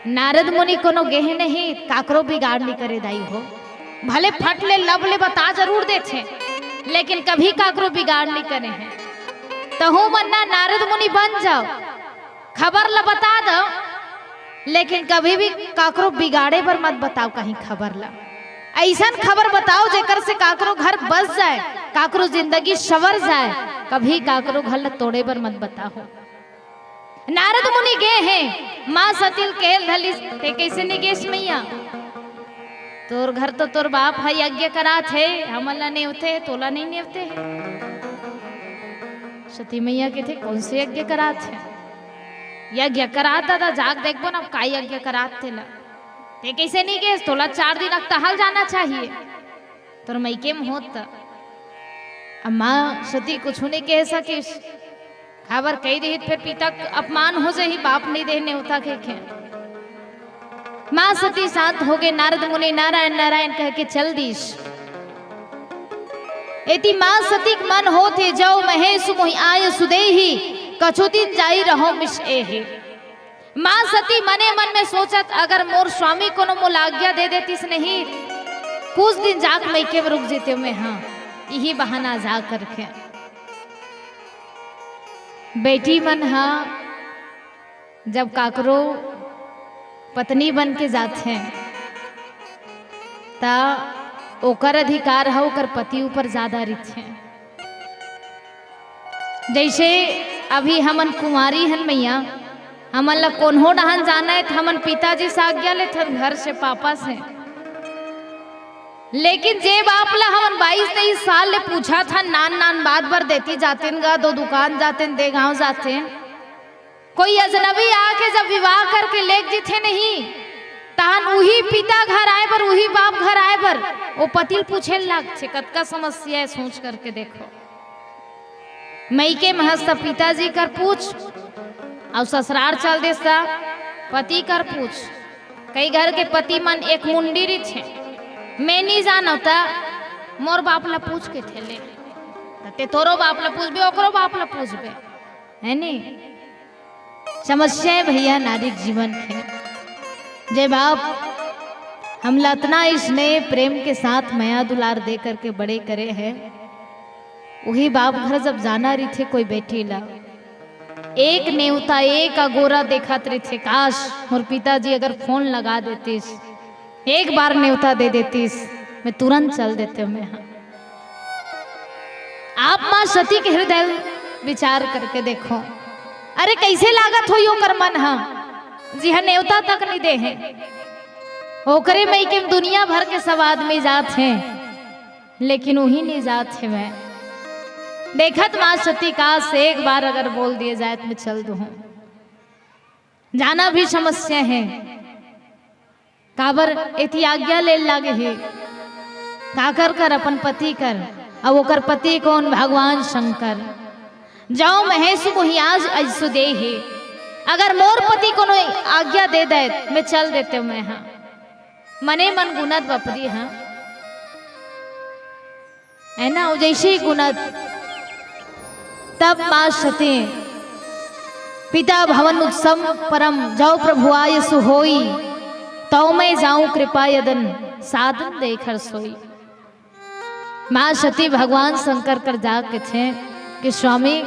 नारद मुनि कोनो गे हे नहीं, काकरो बिगाड़ नइ करे दाई हो। भले फट ले लब ले बता जरूर देथे, लेकिन कभी काकरो बिगाड़ नइ करे हे। तहूँ मन ना नारद मुनि बन जाव, खबर ल बता दव, लेकिन कभी भी काकरो बिगाड़े बर मत बताव कहीं खबर ल। अइसन खबर बताव जेकर से काकरो घर बस जाय, काकरो जिंदगी संवर जाय। कभी काकरो घर ल तोड़े बर मत बताव। नारद मुनि गे हे, माँ सती ल कहे ल धलिस, "ते कइसे नइ गेस मइया? तोर घर तो तोर बाप ह यज्ञ करात हे, हमन ल नेवते, तोला नइ नेवते हे।" सती मइया कहिथे, "कोन से यज्ञ करात हे?" "यज्ञ करात दादा, जाके देखबो ना, का यज्ञ करात तेला। ते कइसे नइ गेस? तोला चार दिन अकतहा ल जाना चाहिए, तोर मइके में होत त।" अब माँ सती कुछु नइ कहे सकिस। काबर कहि देही त फेर पिता के अपमान हो जाही, बाप नइ दे नेवता कहिके। माँ सती शांत होगे, नारद मुनि नारायण नारायण कहिके चल दिस। एती माँ सती के मन होत हे, "जौ महेसु मोहि आयसु देहि, कछु दिन जाइ रहौं मिस एहि।" माँ सती मने मन में सोचत, "अगर मोर स्वामी कोनो मोला आज्ञा दे देतिस नहीं, कुछ दिन जाके मइके में रुक जेतेंव मैं, हाँ, इही बहाना जा करके।" बेटी मन ह जब काकरो पत्नी बन के जाथे, त ओकर अधिकार ह ओकर पति ऊपर ज्यादा रहिथे। जइसे अभी हमन कुंवारी हन मइया, हमन ल कोन्हो डहन जाना हे त हमन पिताजी से आज्ञा लेथन, घर से, पापा से। लेकिन जे बाप ल हमन बाईस तेईस साल ले पूछत हन, नान नान बात बर देती जातेन गा, दो दुकान जातेन, दे गांव जातेन, कोई अजनबी आके जब विवाह करके लेग जिथे नहीं, तहन उही पिता घर आए बर, उही बाप घर आए बर, ओ पति ल पूछे ल लागथे। कतका समस्या हे, सोच करके देखो। मइके महस त पिताजी कर पूछ, अउ ससुरार चल देस त पति कर पूछ। कई घर के पति मन एक मुंडी रहिथे, "मैं नइ जानव त मोर बाप ल पूछ के ठेले, त ते तोरो बाप ल पूछबे, ओकरो बाप ल पूछबे।" है नी? समस्या हे भइया नारी के जीवन के। जे बाप हमला अतना स्नेह प्रेम के साथ मया दुलार दे करके बड़े करे हे, उही बाप घर जब जाना रहिथे कोई बेटी ला, एक नेवता, एक अगोरा देखत रहिथे, "काश, मोर पिताजी अगर फोन लगा देतिस, एक बार नेवता दे देतिस, मैं तुरंत चल देतेंव मैं हा।" आप माँ सती के हृदय विचार करके देखो, अरे कइसे लागत होही ओकर मन हा, जिहा नेवता तक नइ दे हे। ओकरे मइके में दुनिया भर के सब आदमी जात हे, लेकिन उही नइ जात हेवय। देखत माँ सती, काश एक बार अगर बोल दिए जाए त मैं चल दूहूँ। जाना भी समस्या हे। काबर एती आज्ञा ले लागे हे। काकर कर? अपन पति कर। अउ ओकर पति कोन? भगवान शंकर। "जौ महेसु मोहि आयसु देहि।" अगर मोर पति कोनो आज्ञा दे दे, मैं चल देतेंव मैं हा। मने मन गुनत बपरी हा। है ना, वो जैसे ही गुना तब माँ सती, "पिता भवन उत्सव परम, जौ प्रभु आयसु होई, तौ मैं जाऊं कृपा यदन, सादन देखर सोई। माँ सती भगवान शंकर कर जा कथे कि स्वामी,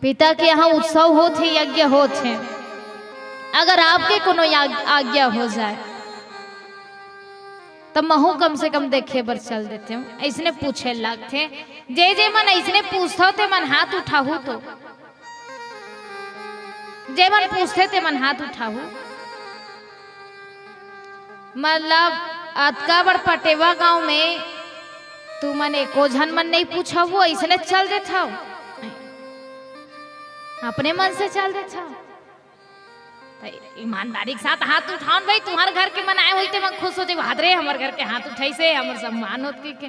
पिता के यहाँ उत्सव होत हे, यज्ञ होत हे, अगर आपके कोनो या-, आज्ञा हो जाए, त महूँ कम से कम देखे बर चल देतेंव। अइसने पूछे लागथे, जे जे मन अइसने पूछथव, ते मन हाथ उठाहू तो। जे मन पूछथे, ते मन हाथ उठाहू। मतलब, अतका बड़ पटेवा गांव में तुमन एको झन मन नइ पूछव, अइसने चल देथव, अपने मन से चल देथव। त ईमानदारी के साथ हाथ उठाओ न भाई, तुम्हर घर के मन आए होही ते मन खुश हो जाही, "वाह रे, हमर घर के हाथ उठाइस हे, हमर सम्मान होत," कहिके।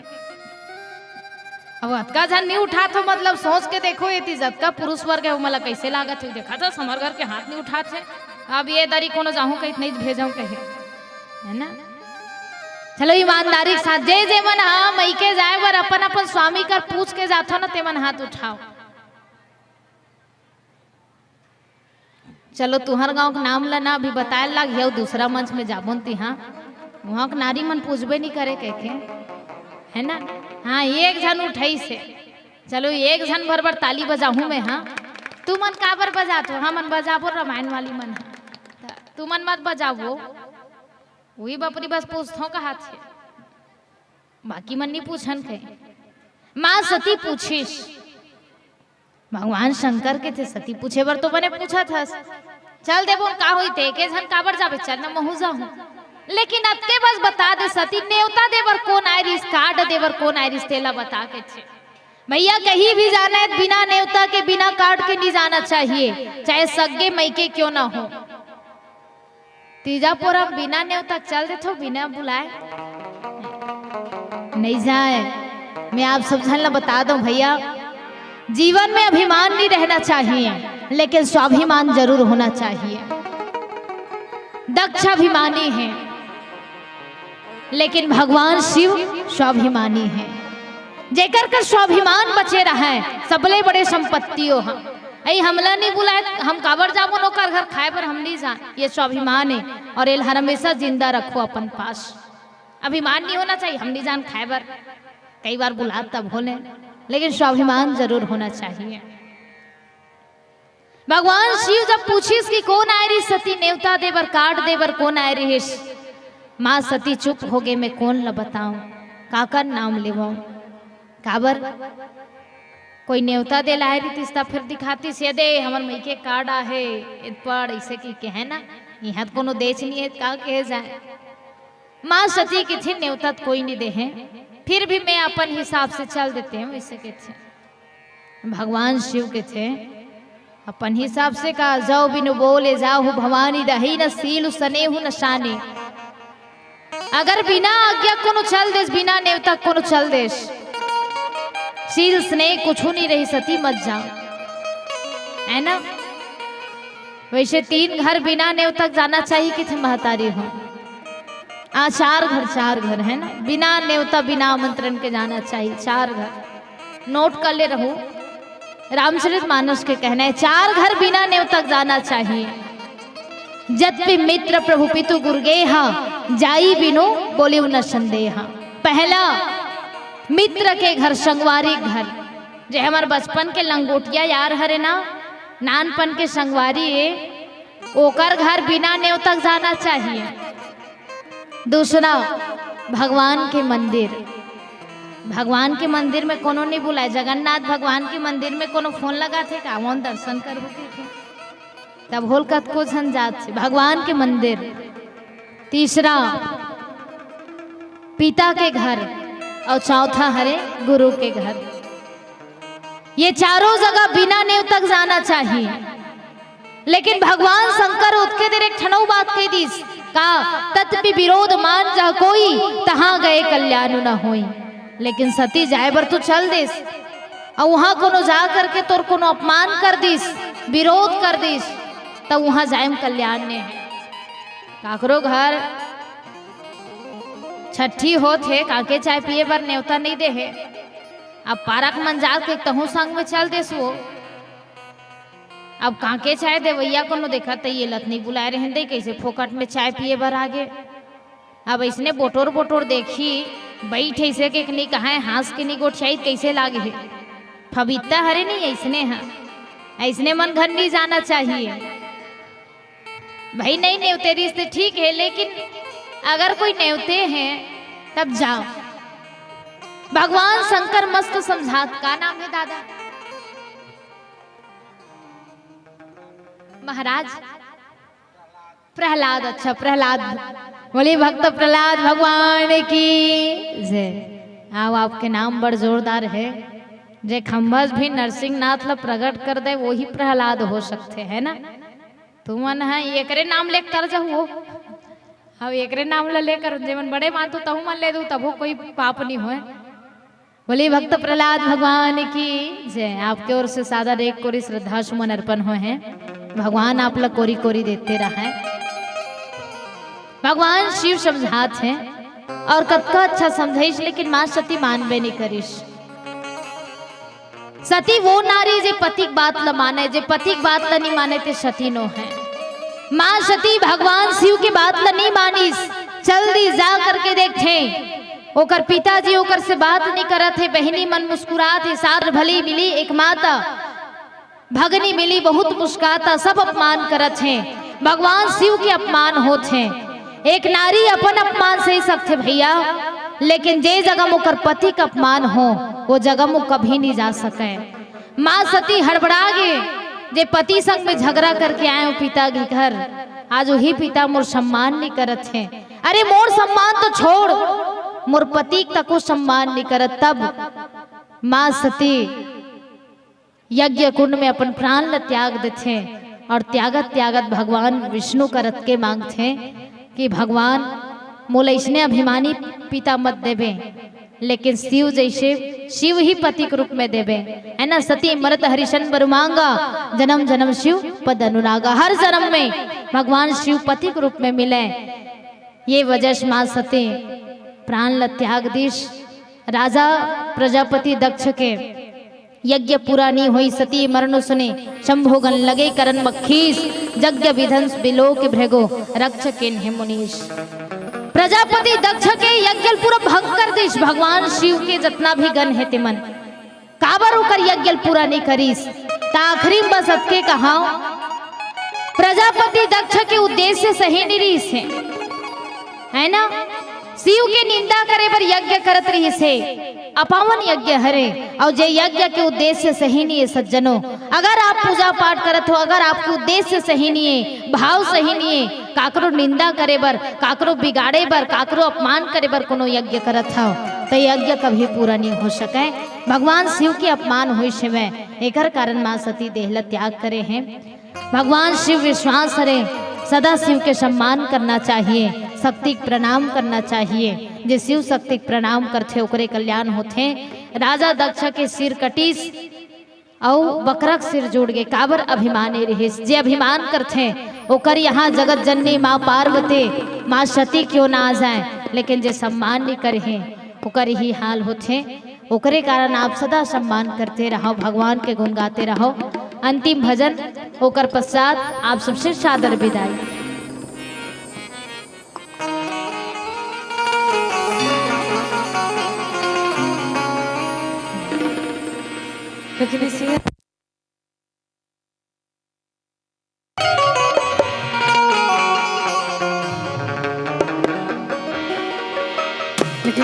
अब अतका झन नइ उठात हो, मतलब सोच के देखो, एती जतका पुरुष वर्ग हे, ओमन ला कइसे लागत होही, देखत हस, हमर घर के हाथ नइ उठात हे। अब ये दरी कोनो जाहूं कहित नइ भेजंव कहे, हे ना? चलो, ईमानदारी के साथ, जे जे मन ह मइके जाए बर अपन अपन स्वामी कर पूछ के जाथो ना, ते मन हाथ उठाओ। चलो, तुंहर गांव के नाम ल ना अभी बताए लाग, अउ दूसरा मंच में जाबो न तिहां, उहां के नारी मन पूछबे नइ करे कहिके, हे ना? हां, एक झन उठाइस हे। चलो, एक झन भर बर ताली बजाहूं मैं, हां। तुमन काबर बजात हो? हमन बजाबो, रामायण वाली मन ह। त तुमन मत बजाबो, उही बपरी बस पूछथों कहत हे, बाकी मन नइ पूछन कहे। मां सती पूछिस, भगवान शंकर कथे, "सती, पूछे बर तो बने पूछत हस, चल देबो न, का होही ते, एके झन काबर जाबे, चल न महूं जाहूं।" लेकिन अतके बस बता दे सती, नेवता दे बर कोन आए रिहिस, card दे बर कोन आए रिहिस, तेला बता कथे। भइया, कहीं भी जाना हे त बिना नेवता के, बिना card के नइ जाना चाहिए, चाहे सग्गे मइके क्यों ना हो। तीजा पोरा बिना नेवता चल देथो, बिना बुलाए नइ जाए। मैं आप सब झन ला बता दूं भइया, जीवन में अभिमान नइ रहना चाहिए, लेकिन स्वाभिमान जरूर होना चाहिए। दक्ष अभिमानी हे, लेकिन भगवान शिव स्वाभिमानी हे। जेकर कर स्वाभिमान बचे रहय, सबले बड़े संपत्ति ओ ह। अई हमला नइ बुलाए, हम काबर जाबो ओकर घर खाए बर, हम नइ जान। ये स्वाभिमान हे, अउ एला हर हमेशा जिंदा रखो अपन पास। अभिमान नइ होना चाहिए, हम नइ जान खाए बर, कई बार बुलात तब होले, लेकिन स्वाभिमान जरूर होना चाहिए। भगवान शिव जब पूछिस कि कोन आए रिहिस सती, नेवता दे बर, card दे बर कोन आए रिहिस, मां सती चुप होगे, मैं कोन ल बताऊं, काकर नाम लेवंव? काबर, कोई नेवता दे ल आए रिहितिस त फेर दिखातिस, ये दे, हमर मइके card आहे, एद पढ़, अइसे कहिके, हे ना? इहां त कोनो देच नइ हे, का कहे जाए? मां सती कथे, नेवता त कोई नइ दे हे, फिर भी मैं अपन हिसाब से चल देतेंव, अइसे कथे। भगवान शिव कथे, अपन हिसाब से का, "जौ बिनु बोले जाहु भवानी, दही न सील सनेहु न शानी।" अगर बिना आज्ञा कोनो चल देस, बिना नेवता कोनो चल देस, सील स्नेह कुछु नइ रही, सती मत जा, हे ना? वइसे तीन घर बिना नेवता के जाना चाहिए कथे महतारी हो। आ, चार घर, चार घर, हे ना, बिना नेवता, बिना आमंत्रण के जाना चाहिए, चार घर। Note कर ले रहू, रामचरित मानस के कहना हे, चार घर बिना नेवता के जाना चाहिए। जत पे मित्र प्रभु पितु गुरु गेहा, जाई बिनु बोलिउ न संदेहा। पहला, मित्र के घर, संगवारी घर, जे हमर बचपन के लंगोटिया यार हरे ना, नानपन के संगवारी ए, ओकर घर बिना नेवता के जाना चाहिए। दूसरा, भगवान के मंदिर। भगवान के मंदिर में कोनो नइ बुलाए, जगन्नाथ भगवान के मंदिर में कोनो phone लगाथे का, "आवों दर्शन करहूं" कहिके? तब होल कतको झन जात हे भगवान के मंदिर। तीसरा, पिता के घर, अउ चौथा हरे गुरु के घर। ये चारों जगह बिना नेवता के जाना चाहिए। लेकिन भगवान शंकर ओतके देर एक ठन अउ बात कहि दिस, का, "तत भी विरोध मान जह कोई, तहाँ गए कल्याण न होई।" लेकिन सती जाए बर तो चल दिस, अउ उहाँ कोनो जा करके तोर कोनो अपमान कर दिस, विरोध कर दिस, त उहाँ जाए म कल्याण नइ हे। काकरो घर छट्ठी होत हे, काके चाय पिए बर नेवता नइ दे हे, अब पारक मन जात के तहूँ संग में चल देस वो। अब कांके चाय देवइया कोनो देखत त ये लत नइ बुलाए रहन दे, कइसे फोकट में चाय पिए बर आगे। अब अइसने बोटोर बोटोर देखही, बइठ अइसे के नइ कहय, हाँस के नइ गोठियाही, कइसे लागही? फबित्ता हरे नहीं अइसने ह, अइसने मन घर नइ जाना चाहिए। भाई नहीं नेवते रिहिस ते ठीक हे, लेकिन अगर कोई नेवते हे तब जाव। भगवान शंकर मस्त समझात, का नाम हे दादा? महाराज प्रहलाद, अच्छा प्रहलाद, बोलिए भक्त प्रहलाद भगवान की जय। आओ, आपके नाम बड़ जोरदार हे, जे खम्भस भी नरसिंहनाथ ला प्रगट कर दे, वही प्रहलाद हो सकथे, है ना? तुमन ह एकरे नाम ले कर जाहू। अब एकरे नाम ला लेकर जेमन बड़े मानथो तहू मन ले दू, तभो कोई पाप नहीं होय। बोलिए भक्त प्रहलाद भगवान की जय। आपके ओर से सादर एक कोरी श्रद्धा सुमन अर्पण होय हे। भगवान आप ला कोरी कोरी देते रहय। भगवान शिव समझात हे अउ कतका अच्छा समझाइस, लेकिन माँ सती मानबे नइ करिस। सती वो नारी जे पति के बात ल माने, जे पति के बात ल नइ माने ते सती नो हे। माँ सती भगवान शिव के बात ल नइ मानिस, चल दिस जा करके देखथे। ओकर पिताजी ओकर से बात नइ करत हे, बहिनी मन मुस्कुरात हे, सार भले मिली, एक माता भगनी मिली, बहुत मुस्कात हे, सब अपमान करत हे, भगवान शिव के अपमान होत हे। एक नारी अपन अपमान सहि सकथे भइया, लेकिन जे जगह म ओकर पति के अपमान हो, वो जगह म कभी नइ जा सकय। माँ सती हड़बड़ा गे, जे पति संग में झगरा करके आए हों पिता के घर, आज वही पिता मोर सम्मान नइ करत हे। अरे मोर सम्मान तो छोड़, मोर पति तको सम्मान नइ करत। तब माँ सती यज्ञ कुंड में अपन प्राण ल त्याग देथे अउ त्यागत त्यागत भगवान विष्णु करा अतके मांगथे कि भगवान मोला अइसने अभिमानी पिता मत देबे, लेकिन शिव जइसे शिव ही पति के रूप में देबे, है ना? सती मरत हरिशन बर मांगा, जन्म जन्म शिव पद अनुरागा। हर जन्म में भगवान शिव पति के रूप में मिले, ये वजह से माँ सती प्राण ल त्याग दिस। राजा प्रजापति दक्ष के यज्ञ पूरा नी होइस, सती मरन सुने, शंभु गण लगे करन मखीस, यज्ञ विध्वंस बिलोक भृगु, रक्ष कीन्हे मुनीस। प्रजापति दक्ष के यज्ञ ल पूरा भंग कर दिस। भगवान शिव के जतना भी गण हे तेमन, काबर ओकर यज्ञ ल पूरा नी करिस? त आखिरी म बस अतके कहांव, प्रजापति दक्ष के उद्देश्य सही नी रिहिस हे, है ना? शिव के निंदा करे बर यज्ञ करत रिहिस हे, अपावन यज्ञ हरे। अउ जे यज्ञ के उद्देश्य सही नी हे सज्जनों, अगर आप पूजा पाठ करत हो, अगर आपके उद्देश्य सही नी हे, भाव सही नी हे, काकरो निंदा करे बर, काकरो बिगाड़े बर, काकरो अपमान करे बर कोनो यज्ञ करत हव, त यज्ञ कभी पूरा नी हो सकय। भगवान शिव के अपमान होइस हवय, एकर कारण माँ सती देह ल त्याग करे हे। भगवान शिव विश्वास हरे, सदा शिव के सम्मान करना चाहिए, शक्ति के प्रणाम करना चाहिए। जे शिव शक्ति के प्रणाम करथे ओकरे कल्याण होथे। राजा दक्ष के सिर कटिस अउ बकरा के सिर जुड़ गे, काबर? अभिमानी रिहिस। जे अभिमान करथे ओकर यहाँ जगत जननी माँ पार्वती, माँ सती क्यों ना आ जाए, लेकिन जे सम्मान नी करे हे ओकर ही हाल होथे। ओकरे कारण आप सदा सम्मान करते रहव, भगवान के गुण गाते रहव। अंतिम भजन, ओकर पश्चात आप सबसे सादर विदाई।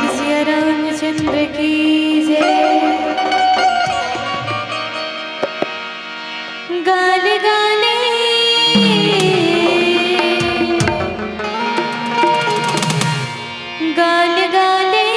सिया रामचंद्र की जय। गाल गाले, गाल गाले।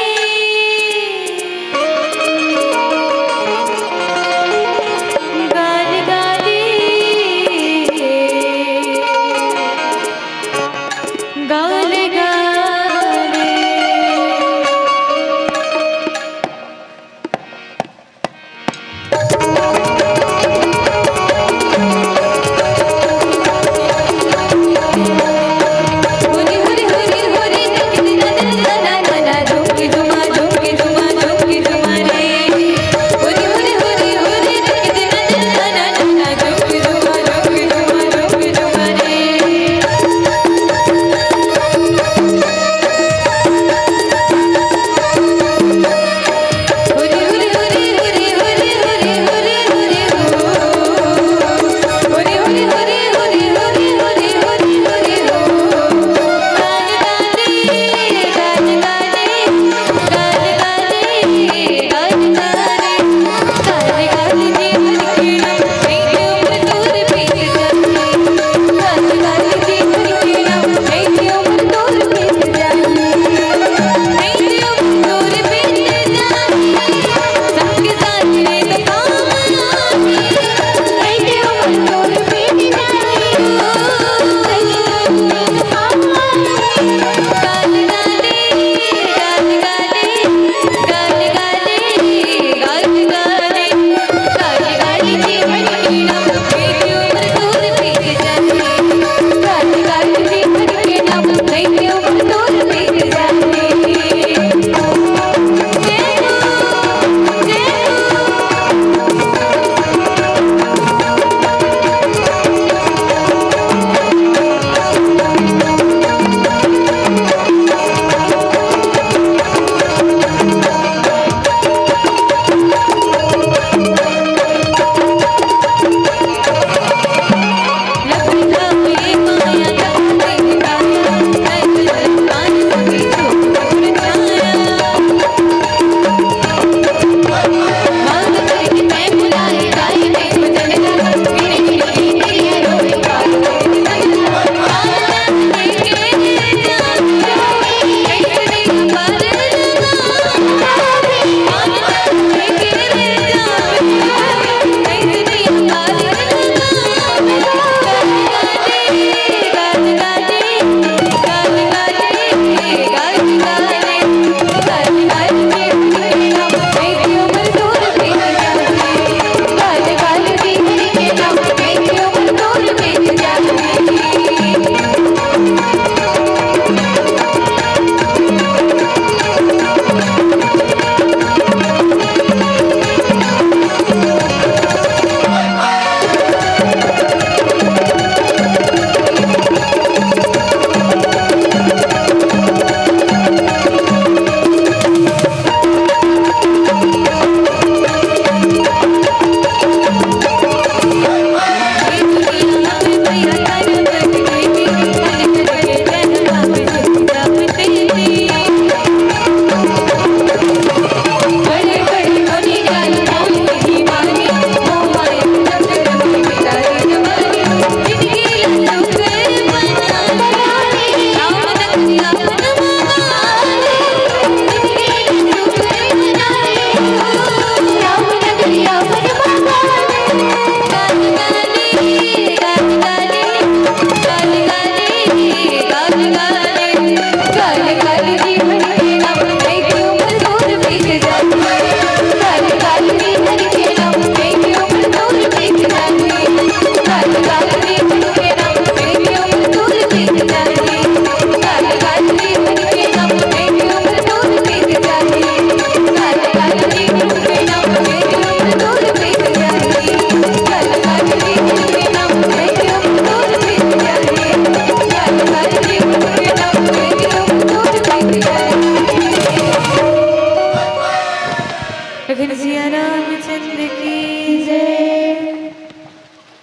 लेकिन सिया रामचंद्र की जय।